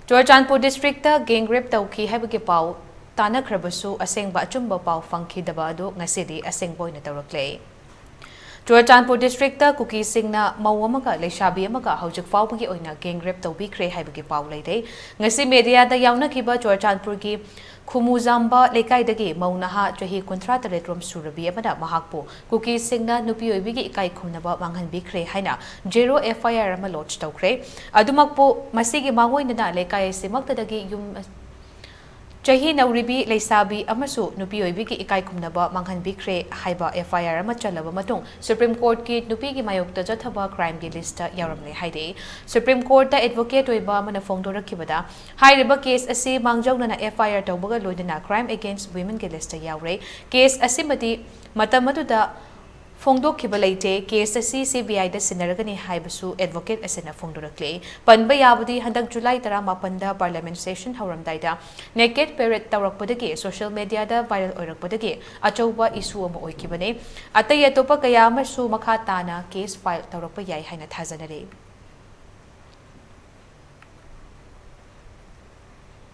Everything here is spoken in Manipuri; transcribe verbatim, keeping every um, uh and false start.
ꯆꯨꯔꯆꯥꯟꯄꯨꯔ ꯗꯤꯁꯇ꯭ꯔꯤꯛꯇ ꯒꯦꯡ ꯔꯦꯞ ꯇꯧꯈꯤ ꯍꯥꯏꯕꯒꯤ ꯄꯥꯎ ꯇꯥꯟꯅꯈ꯭ꯔꯕꯁꯨ ꯑꯁꯦꯡꯕ ꯑꯆꯨꯝꯕ ꯄꯥꯎ ꯐꯪꯈꯤꯗꯕ ꯑꯗꯨ ꯉꯁꯤꯗꯤ ꯑꯁꯦꯡꯕ ꯑꯣꯏꯅ ꯇꯧꯔꯛꯂꯦ꯫ ꯆꯨꯔꯆꯥꯟꯄꯨꯔ ꯗꯤꯁꯇ꯭ꯔꯤꯛꯇ ꯀꯨꯀꯤꯁꯤꯡꯅ ꯃꯧ ꯑꯃꯒ ꯂꯩꯁꯥꯕꯤ ꯑꯃꯒ ꯍꯧꯖꯤꯛ ꯐꯥꯎꯕꯒꯤ ꯑꯣꯏꯅ ꯒꯦꯡ ꯔꯦꯞ ꯇꯧꯕꯤꯈ꯭ꯔꯦ ꯍꯥꯏꯕꯒꯤ ꯄꯥꯎ ꯂꯩꯔꯦ꯫ ꯉꯁꯤ ꯃꯦꯗꯤꯌꯥꯗ ꯌꯥꯎꯅꯈꯤꯕ ꯆꯨꯔꯆꯥꯟꯄꯨꯔꯒꯤ ꯈꯨꯃꯨꯖꯥꯝꯕ ꯂꯩꯀꯥꯏꯗꯒꯤ ꯃꯧ ꯅꯍꯥ ꯆꯍꯤ ꯀꯨꯟꯊ꯭ꯔꯥ ꯇꯔꯦꯠ ꯔꯣꯝ ꯁꯨꯔꯕꯤ ꯑꯃꯅ ꯃꯍꯥꯛꯄꯨ ꯀꯨꯀꯤꯁꯤꯡꯅ ꯅꯨꯄꯤ ꯑꯣꯏꯕꯤꯒꯤ ꯏꯀꯥꯏ ꯈꯨꯝꯅꯕ ꯃꯥꯡꯍꯟꯕꯤꯈ꯭ꯔꯦ ꯍꯥꯏꯅ ꯖꯦꯔꯣ ꯑꯦꯐ ꯑꯥꯏ ꯑꯥꯔ ꯑꯃ ꯂꯣꯗꯖ ꯇꯧꯈ꯭ꯔꯦ꯫ ꯑꯗꯨꯃꯛꯄꯨ ꯃꯁꯤꯒꯤ ꯃꯥꯡꯑꯣꯏꯅꯅ ꯂꯩꯀꯥꯏ ꯑꯁꯤꯃꯛꯇꯗꯒꯤ ꯌꯨꯝ ꯆꯍꯤ ꯅꯧꯔꯤꯕꯤ ꯂꯩꯁꯥꯕꯤ ꯑꯃꯁꯨ ꯅꯨꯄꯤ ꯑꯣꯏꯕꯤꯒꯤ ꯏꯀꯥꯏ ꯈꯨꯝꯅꯕ ꯃꯥꯡꯍꯟꯕꯤꯈ꯭ꯔꯦ ꯍꯥꯏꯕ ꯑꯦꯐ ꯑꯥꯏ ꯑꯥꯔ ꯑꯃ ꯆꯜꯂꯕ ꯃꯇꯨꯡ ꯁꯨꯄ꯭ꯔꯤꯝ ꯀꯣꯔꯠꯀꯤ ꯅꯨꯄꯤꯒꯤ ꯃꯥꯌꯣꯛꯇ ꯆꯠꯊꯕ ꯀ꯭ꯔꯥꯏꯝꯒꯤ ꯂꯤꯁꯇ ꯌꯥꯎꯔꯝꯂꯦ ꯍꯥꯏꯔꯛꯏ꯫ ꯁꯨꯄ꯭ꯔꯤꯝ ꯀꯣꯔꯠꯇ ꯑꯦꯗꯚꯣꯀꯦꯠ ꯑꯣꯏꯕ ꯑꯃꯅ ꯐꯣꯡꯗꯣꯔꯛꯈꯤꯕꯗ ꯍꯥꯏꯔꯤꯕ ꯀꯦꯁ ꯑꯁꯤ ꯃꯥꯡꯖꯧꯅꯅ ꯑꯦꯐ ꯑꯥꯏ ꯑꯥꯔ ꯇꯧꯕꯒ ꯂꯣꯏꯅꯅ ꯀ꯭ꯔꯥꯏꯝ ꯑꯦꯒꯦꯟꯁ ꯋꯤꯃꯦꯟꯒꯤ ꯂꯤꯁꯇ ꯌꯥꯎꯔꯦ꯫ ꯀꯦꯁ ꯑꯁꯤꯃꯗꯤ ꯃꯇꯝ ꯑꯗꯨꯗ ꯐꯣꯡꯗꯣꯛꯈꯤꯕ ꯂꯩꯇꯦ꯫ ꯀꯦꯁ ꯑꯁꯤ ꯁꯤ ꯕꯤ ꯑꯥꯏꯗ ꯁꯤꯟꯅꯔꯒꯅꯤ ꯍꯥꯏꯕꯁꯨ ꯑꯦꯗꯚꯣꯀꯦꯠ ꯑꯁꯤꯅ ꯐꯣꯡꯗꯣꯔꯛꯂꯤ꯫ ꯄꯟꯕ ꯌꯥꯕꯗꯤ ꯍꯟꯗꯛ ꯖꯨꯂꯥꯏ ꯇꯔꯥꯃꯥꯄꯟꯗ ꯄꯥꯔꯂꯤꯌꯥꯃꯦꯟ ꯁꯦꯁꯟ ꯍꯧꯔꯝꯗꯥꯏꯗ ꯅꯦꯀꯦꯠ ꯄꯦꯔꯦꯗ ꯇꯧꯔꯛꯄꯗꯒꯤ ꯁꯣꯁꯤꯌꯦꯜ ꯃꯦꯗꯤꯌꯥꯗ ꯚꯥꯏꯔꯦꯜ ꯑꯣꯏꯔꯛꯄꯗꯒꯤ ꯑꯆꯧꯕ ꯏꯁꯨ ꯑꯃ ꯑꯣꯏꯈꯤꯕꯅꯤ꯫ ꯑꯇꯩ ꯑꯇꯣꯞꯄ ꯀꯌꯥ ꯑꯃꯁꯨ ꯃꯈꯥ ꯇꯥꯅ ꯀꯦꯁ ꯐꯥꯏꯜ ꯇꯧꯔꯛꯄ ꯌꯥꯏ ꯍꯥꯏꯅ ꯊꯥꯖꯅꯔꯤ꯫